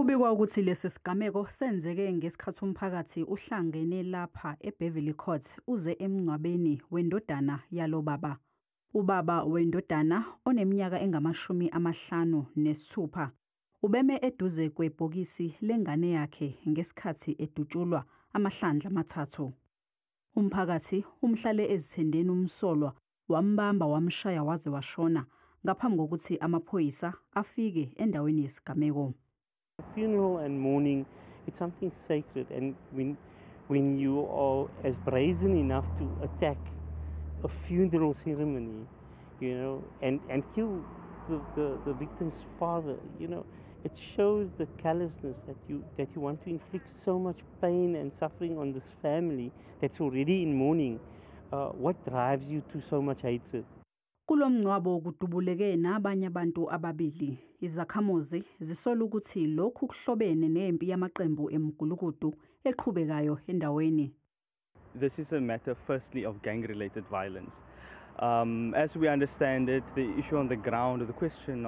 Kubikwa ukuthi lesi sigameko senzeke ngesikhathi umphakathi uhlangene lapha eBeverly Court uze emngcwabeni wendodana yalo baba. Ubaba wendodana oneminyaka engama-56 ubeme eduze kwebhokisi lengane yakhe ngesikhathi edutshulwa amahlandla amathathu. Umphakathi umhlale ezithendeni umsolwa wambamba wamshaya waze washona ngaphambi kokuthi amaphoyisa afike endaweni yesigameko. Funeral and mourning, it's something sacred, and when you are as brazen enough to attack a funeral ceremony and kill the victim's father, it shows the callousness that you want to inflict so much pain and suffering on this family that's already in mourning. What drives you to so much hatred? Kulo mngcwabo kudubuleke nabanye abantu ababili. Izakhamuzi zisola ukuthi lokhu kuhlobene nempi yamaqembu emigulukudu eqhubekayo endaweni. This is a matter, firstly, of gang related violence. As we understand it, the issue on the ground, or the question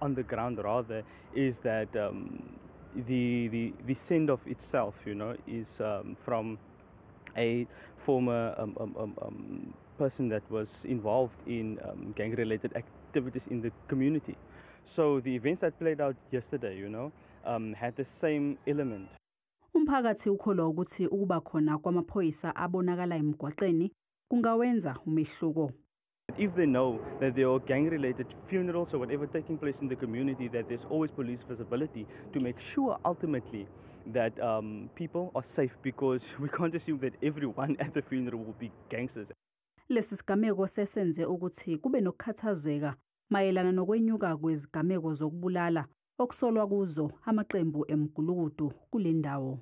on the ground rather, is that the send off itself is from a former person that was involved in gang related activities in the community. So the events that played out yesterday had the same element. Umphakathi ukholwa ukuthi ukuba khona kwamaphoyisa abonakala emgwaqeni kungawenza umehluko. If they know that there are gang related funerals or whatever taking place in the community, that there's always police visibility to make sure ultimately that people are safe, because we can't assume that everyone at the funeral will be gangsters. Lesi sigameko sesenze ukuthi kube nokukhathazeka mayelana nokwenyuka kwezigameko zokubulala okusolwa kuzo amaqembu emigulukudu kule ndawo.